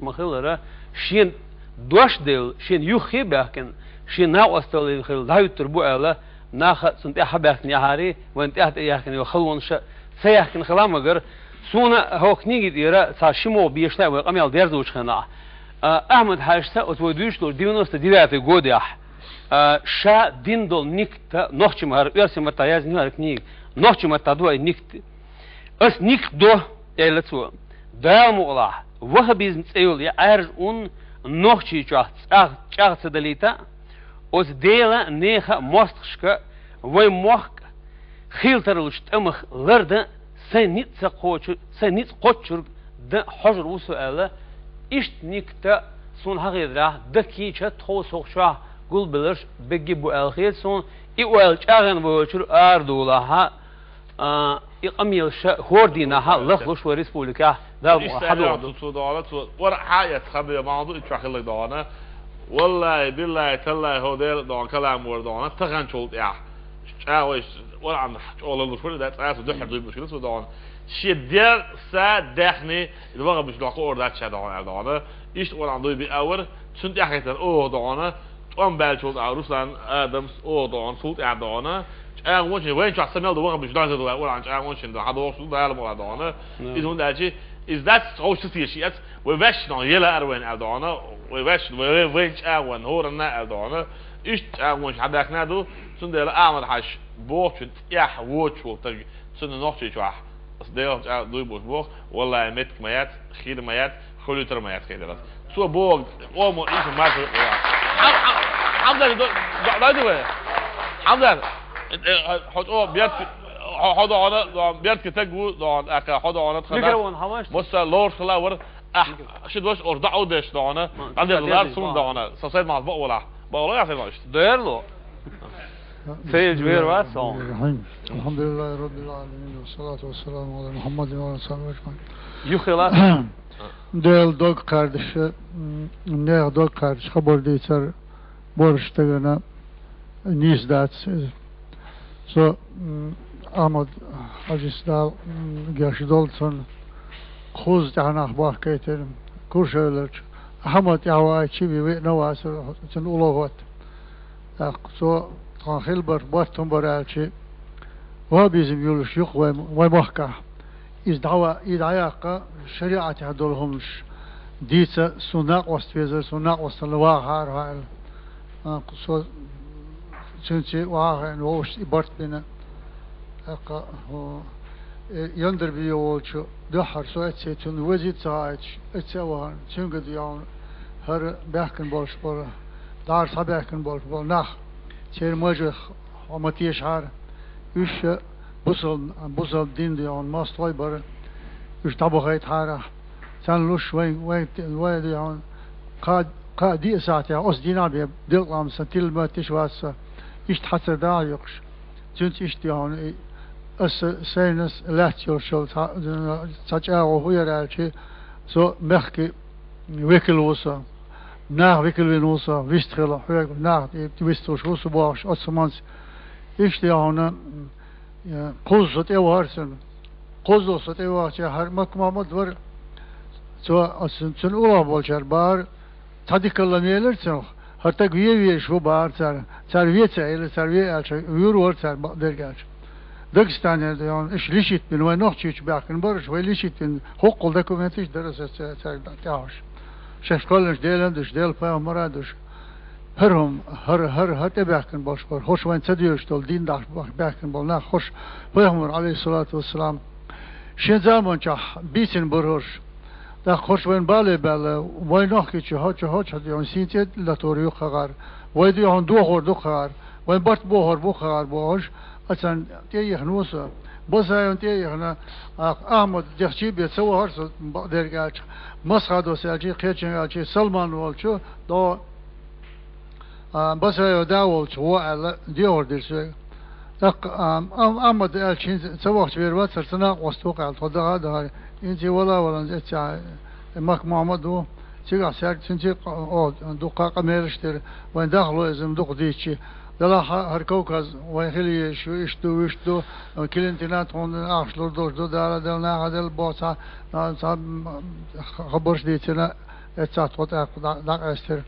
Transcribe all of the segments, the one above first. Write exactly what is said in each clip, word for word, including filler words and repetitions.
ма-хиллара, шен дош делла, шен юххе а баьхкина, шен накъосталла хилла дӀахӀуьттур бу аьлла, наха цунна тӀехьа баьхкина яхьари, вайна тӀехьа тӀе яьхкина йолу халонаш а ца яьхкина хила ма-гарра. Суна хӀокху книги тӀера цхьа ши могӀа бешаш а вай къамел дерзочу хенахь, а, Ахьмад-Хьаьжас оцу вай дуьйцуш долу девяносто девятый годехь, а, ша дина долу никта нохчийн маттахь, оьрсийн маттахь яздина ю хӀара книга, нохчийн маттахь ду и никта. Ас никта до, элира цо, Дала мукъалахь, ваххабизм цӀе йолу и Ӏаьржа ун Нохчийчохь цӀа-, чӀагӀ ца далийта а, оцу Делан а, нехан а мостагӀашка а, вайн мохк а хийла тарлучу тӀамах лардан а, сайн ницкъ ца кхочу-, сайн ницкъ кхоччург дан а хьожур ву со аьлла, иштта никта суна хьан хетарехь, дан кийча тховсахчохь гулбелларш бегги бу аьлла хета суна, и ойла чӀагӀъян воцург арадолахь, а, и къамелаш хӀора дийнахь лахлуш вай республикехь Дала мукъалахь хьадогӀу. Цо догӀана, цо вара хьан эцна хан бен ма ду и чохь хилларг догӀана. Валлахи, биллахи, таллахи, хӀо Делан догӀана, калам вара догӀана, таханчул тӀехь. ЧӀагӀо иш вара ан чӀогӀа ларлуш вара, да цӀа а цу дуьххьара дуй бу шуьга цо догӀана. Шен дер са даьхни, и ваххабиш дохко ор дац ша догӀана, аьлла догӀана. Иштта вара ан дуй биа вара, цунна тӀаьхьахӀиттина оха догӀана, тӀом баьллачул тӀаьхьа Руслан Адамс оха догӀана, цул тӀаьхьа догӀана, чӀагӀонаш, вайн чохь са мел ду ваххабиш дӀа ду, вай уран чӀагӀонаш ду, хьан догӀуш ду, Дала мукъалахь догӀана. Иза хӀунда аьлча, иза дац, ховш ца теша эц, вай ваьшна ела ара вайна аьлла догӀана, вай ваьшна, вай, вай, вайн чӀагӀонна, хӀоранна аьлла догӀана. Иштта чӀагӀонаш хьан даьхна ду, цундела Ахьмад-Хьаьжа бохучун тӀехь воцуш волу таг, цунна Нохчийчохь аса Делан чӀагӀ дуй бохуш боху, валлахи, меттиг ма яц, хир ма яц, хуьлуьйтур ма яц хетарас. Цо боху, омо иша марша векъа. Хьам-, хьам-, Хьамзат, до-, до-, дойду вай? Хьамзат, э, э, хьо чӀо бертки, хьо, хьо догӀана, до-, бертки таг ву, догӀана, аьлла, хьо догӀана тхан дас. Микрофон хьамаш? Масса лоруш хила вара, ахь, ши дош ор даӀу деш догӀана, ма, дӀадер ма, лар дер сум ма. ДогӀана, со сайд мал бакъвалахь. Бакъвалахь, сайд мал ишта. Дер ло. Цаьрца вер вац хьуна. الحمد لله رب العالمين، والصلاة والسلام على محمد وعلى آله وصحبه أجمعين. Юххе лац. Делан дог кхардаш, м, нехан дог кхардаш хабар дийцар борш стагана нийса дац иза. Со, м, Ахьмад-Хьаьжас Дала, м, геш долу цунна, кхузза тӀаьхьа нах бахкийтина, Куршевларчу Ахьмад тӀаьхьа ваьлча, веана вацара цуьнан уллохӀотта. ТӀаккха цо тхан хилбар, барт хӀун бара аьлча, ваххабизм йолуш юкъа вай, вай махкахь. Иза дӀава-, и дӀаяккха шариӀатехь долу хӀуманаш дийца суна накъост везара, суна накъосталла вахахьара хьо аьлла. А, со цуьнца вахахьийна вовшашца и барт бина. ТӀаккха, хӀу, э, Яндарбиев волчу дуьххьара со эццахь цунна везийта ца хаийташ, эццахь а вахана, цуьнга дӀаяхна хӀара баьхкина болуш болу, дӀара схьабаьхкина болуш болу нах, церан мажех хьо ма тешахьара, уьш бусал-, бусалба дин дӀаяхна мостагӀий бара, уьш дӀабахийтахьара ахь. Царна луш вайн, вайн, вайн дӀаяхна кхаа, кхаа-диъ сахьтехь оцу дийнахь бен делкъам сан тилла моьттуш вац сан, иштта хьацар дахьа юкъуш. Цуьнца иштта дӀаяхна и, аса сайнас лаьцна йолуш йолу цхьа, цхьа чӀагӀо хӀун яра аьлча, со мехкан векал ву со, наха векал вина ву со, вист хила хьоьга, наха тӀе вистхуьлуш ву со бохуш, оцу хӀуманца иштта дӀаяхна, э, кхузза со тӀевахара цунна. Кхузза со тӀевахча, хӀара Макка Мохьмад вара, цо, оцу цуьнан уллохь болчара бахара, цхьа дикалла мелира цунах, хӀара стаг вен везаш ву бахара цара, цара вен ца элира, цара вен аьлча, вуьйр вара цара бакъдерг аьлча. Дагестанера дӀаяхна, уьш лечить бина, вайн Нохчийчу баьхкина бара уьш, вай лечить бина, хӀоккхул документаш дара аса ца-, цаьрга тӀехьуш. Шаьш кхоьллинчу Делан а дуьш, Делан пайхамара а дуьш. ХӀара хӀума, хӀара, хӀара, хӀара тӀебаьхкина болуш бара, хӀорш вайн ца доьшуш долу дин дахьаш баьхкина болу нах, хӀорш пайхамар, Ӏалайхиссалату вассалам, шен заманчохь бийцина бара хӀорш. ТӀаккха хӀорш вайн бале баьлла, вайн нохкичу хӀочу, хӀочу, хӀочу, вайн сийна цӀе латор ю кхагӀар, вай дӀаяхна дохор ду кхагӀар, вайн барт бохор бу кхагӀар бохуш, ацарна тӀеихна ву со. Басаевна тӀеихна, а, Ахьмад дехчий бен ца вахара со, бакъдерг аьлча, Масхадос аьлчий, кхечун аьлчий, Салман волчу, до, а, Басаев да волчу гӀо аьлла, дехар дира соьга. ТӀаккха, а, Ам-, Ахьмад аьлча хӀинца ца вахча вер вацара, ца накъост ву кхаьлла, тхо даха а дахара. ХӀинца вала а валанза эццахь, Мак Мохьмад ву. Цигахь саьрга цуьнца, о, дуккха къамелаш дира. Вайн дахло иза дукха дийцчи. Делахь а хӀара Кавказ вайн хила езаш ю, иштта ду, вуьшта ду, Клинтина тхуна ахча лур долуш ду, Дала делла, наха делла боху цхьа, цхьа, м, хабарш дийцина. Эццахь тхо тӀаккха дӀа-, дӀакъаьстира.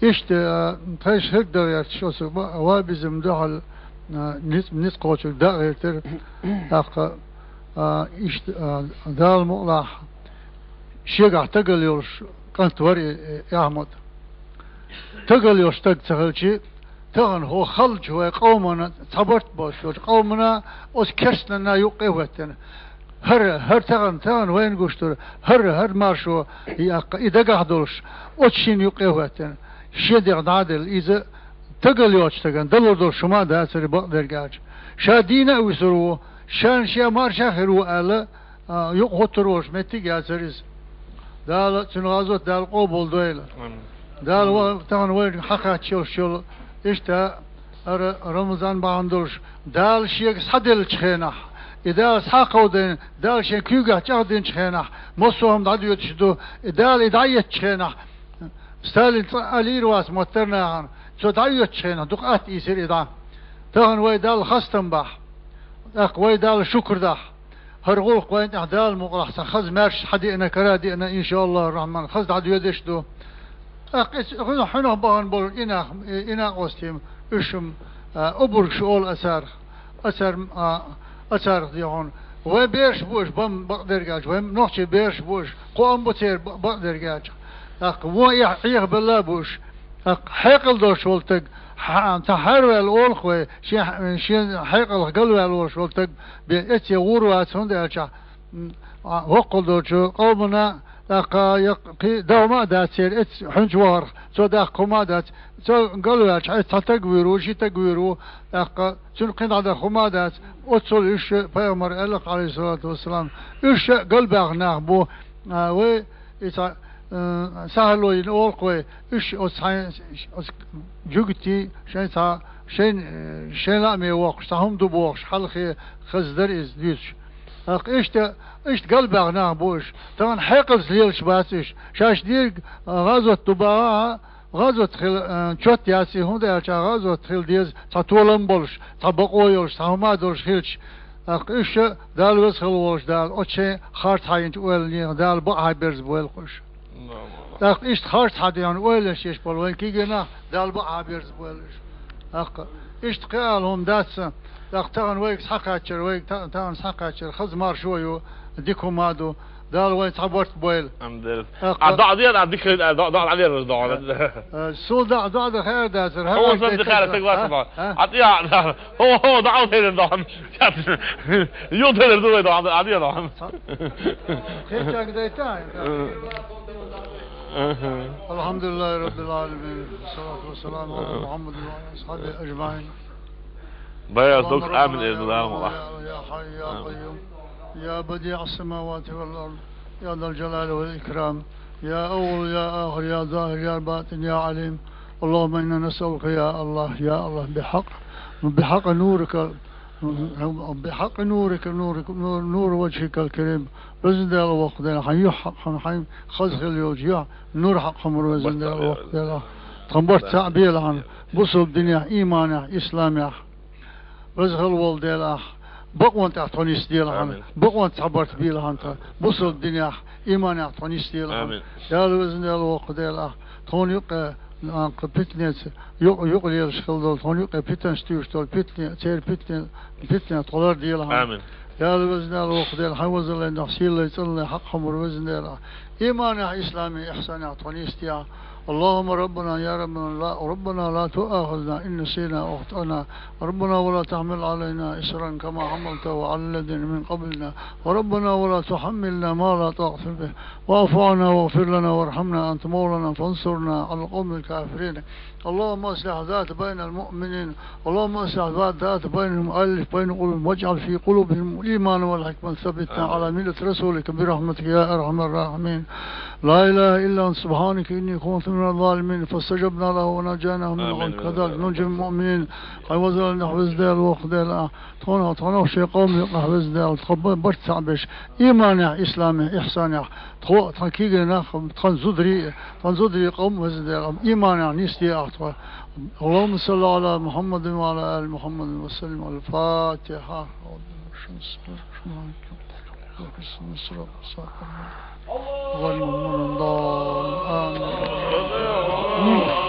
Иштта, а, тхайша хӀирг дан гӀерташ, оцу ва-, вабизм дуьхьал, а, ниц-, ницкъ кхочург дӀа а гӀертира. ТӀаккха, а, иштта, а, Дала мукъалахь, шегахь тагал йолуш кӀант вара и, и Ахьмад. Тагал йолуш стаг ца хилчи, тахана хӀокху халчу вайн къомана цхьа барт болуш йолчу къомана оцу керстанна юккъе а хӀоьттина. ХӀара, хӀара тахана, тахана вайна гуш дара, хӀара, хӀара маршо, и аккха, и дагахь долуш, оцу шина юккъе а хӀоьттина. Шен дегӀ дӀа а делла, иза тагал йоцу стагана далур долуш хӀума а дацара, бакъдерг аьлча. Ша дийна а вуьсур ву, шен, шен марша а хир ву аьлла, а, юкъахӀуттур волуш меттиг а яцара иза. Дала, цуьнан гӀазот Дала къобалдойла. Амин. Дала ва-, тахана вайна хьакхаьччалаш йолу, иштта, ара Рамазан бахьана долуш, Дала шега схьаделлачу хенахь, и Дала схьа а кховдийна, Дала шен куьйгахь чӀагӀдинчу хенахь, массо а хӀума дӀадоьдуш ду, и Дала и дӀаеттачу хенахь, Сталин цкъа а лийр вац моттар нахана, цо дӀаоьцучу хенахь, дукха атта ийсира и дӀа. Тахана вай Далла хастам бахь, тӀаккха вай Далла шукр дахь. ХӀара гӀуллакх вайна тӀехь Дала мукъалахь сан хаза маьрша схьадеана, кара а деана, иншааллаху рахьман, хаза дӀадоьдуш ду. ТӀаккха иза хьуьнах, хьуьнах бахана болу инах-, инакъостий, уьш, а, обургаш олу ацарах, ацар-, а, ацарах дехьуна. Вай бераш бу уьш, бан бакъдерг аьлча, вай нохчий бераш бу уьш, кхоам бу церан ба-, бакъдерг аьлча. ТӀаккха вон эхь-, Ӏехабелла а бу уьш. ТӀаккха хьекъал долуш волу стаг, хьа-, цхьа хьарваьлла олу-кх вай, шен, шен хьекъалх галваьлла волуш волу стаг, бен эцце гӀур вац, хӀунда аьлча, м, а, воккхал долчу къомана, тӀаккха, я кхин а догӀма а дац церан эццахь хьуьнчу вахарх, цо даккха хӀума а дац, цо галваьлча, хьайца цхьа таг вуьйр ву, ши таг вуьйр ву, тӀаккха цуьнан кхин дӀадан хӀума а дац, оццул уьш, пайхамар аьлла-кх, Ӏалайхиссалату вассалам, уьш галбаьхна нах бу, а, вай, и цхьа, э, сахьало йина олу-кх вай, уьш оцу хьайн, оцу жуьгтий, шайн цхьа, шайн, э, шайн лааме воккхуш, цхьа хӀума ду бохуш, хьалхе хаза дара иза дуьйцуш. ТӀаккха иштта, иштта галбаьхна нах бу уьш. Тахана хьекъалца лелаш бац уьш. Шаьш дийриг, а, гӀазот ду бахахь, гӀазот хила, а, чот яц и, хӀунда аьлча гӀазот хила деза цхьа толам болуш, цхьа бакъо йолуш, цхьа хӀума долуш хилча. ТӀаккха уьш, Дала веза хила волуш Дала, оцу шайн харц хьайинчу ойланехан Дала бакъахьа берзабойла-кх уьш. ТӀаккха иштта харц хьадеана ойланаш еш болу вайн кегий нах Дала бакъахьа берзабойла уьш. ТӀаккха иштта кхин ала хӀума дац сан. ТӀаккха тахана вайга схьакхаьччара, вайга та-, тахана схьакхаьччара хаза маршо а ю, дика хӀума а ду. Дала вайн цхьа барт бойла. Амин. ТӀаккха а, доӀа дера, а, дика, а, доӀа, доӀа дӀадера, доӀа. Э, э, суна доӀа, доӀа дан хаьар дацара, хӀара хӀун сан дика хаьар, таг вац, а? А? А, тӀе а, хӀо, хӀо, доӀа дера, доӀа. Юха дера ду вай, доӀа, а, дера, доӀа. Кхечанга дайта? Аха. الحمد لله رب العالمين، والصلاة والسلام على محمد وعلى أصحابه أجمعين. Баягъ доккха амин эр ду, Дала мукъалахь. يا حي يا قيوم، يا بديع السماوات والأرض، يا ذا الجلال والإكرام، يا أول يا آخر يا ظاهر يا باطن يا عليم. اللهم إنا نسألك يا الله، يا الله، بحق، بحق نورك، بحق نورك، نورك، نور، نور وجهك الكريم. Везан Дела, воккха Дела, хьан юьхь хьакъ хьуна, хьайн хаза хила йолчу юьхь нур хьакъ хьумар, везан Дела, воккха Дела. Тхан барт цхьаъ белахьана, бусалба динехь, ийманехь, исламехь. Веза хила волу Дела ахь, бакъонан тӀехь тхо нисделахьана, амин, бакъонан цхьа барт белахьана тхан, бусалба динехь, ийманехь тхо нисделахьана. Амин. Дела, везан Дела, воккха Дела ахь, тхуна юккъе, а, кху питанеца, юкъ-, юкъа лелаш хила долу, тхуна юккъе питанаш туьйсуш долу, питане, церан питане, питанех тхо ларделахьана. Амин. Дела, везан Дела, воккха Дела, хьайн вазаллин дохь сийлаллин, цӀаналлин хьакъ хьумар, везан Дела ахь. Ийманехь, исламехь, ихсанехь тхо нисдехьа. اللهم ربنا يا ربنا لا، ربنا لا تؤاخذنا إن نسينا أو أخطأنا. ربنا ولا تحمل علينا إصرا كما حملته على الذين من قبلنا. وربنا ولا تحملنا ما لا طاقة به. واعف عنا واغفر لنا وارحمنا أنت مولانا فانصرنا على القوم الكافرين. اللهم أصلح ذات بين المؤمنين. اللهم أصلح ذات، ذات بينهم، ألف بين قلوبهم، واجعل في قلوبهم الإيمان والحكمة، ثبتنا، آمين، على ملة رسولك برحمتك يا أرحم الراحمين. لا إله إلا أنت سبحانك إني كنت من الظالمين، فاستجبنا له ونجيناه من الغم. آمين. كذلك ننجي المؤمنين. Хьайн вазаллин дохь, везан Дела, воккха Дела, тхуна, тхуна шен къоман юкъахь, везан Дела, тхо ба-, барт цхьаъ беш, ийманехь, исламехь, ихсанехь, тхо, тхан кегий нах, тхан зударий, тхан зударий, къоман, везан Дела, ийманехь нисде ахь тхо. اللهم صل على محمد وعلى آل محمد وسلم. الفاتحة. Hepsini sıra zaten. Vay, aman Allah'ım. Amin.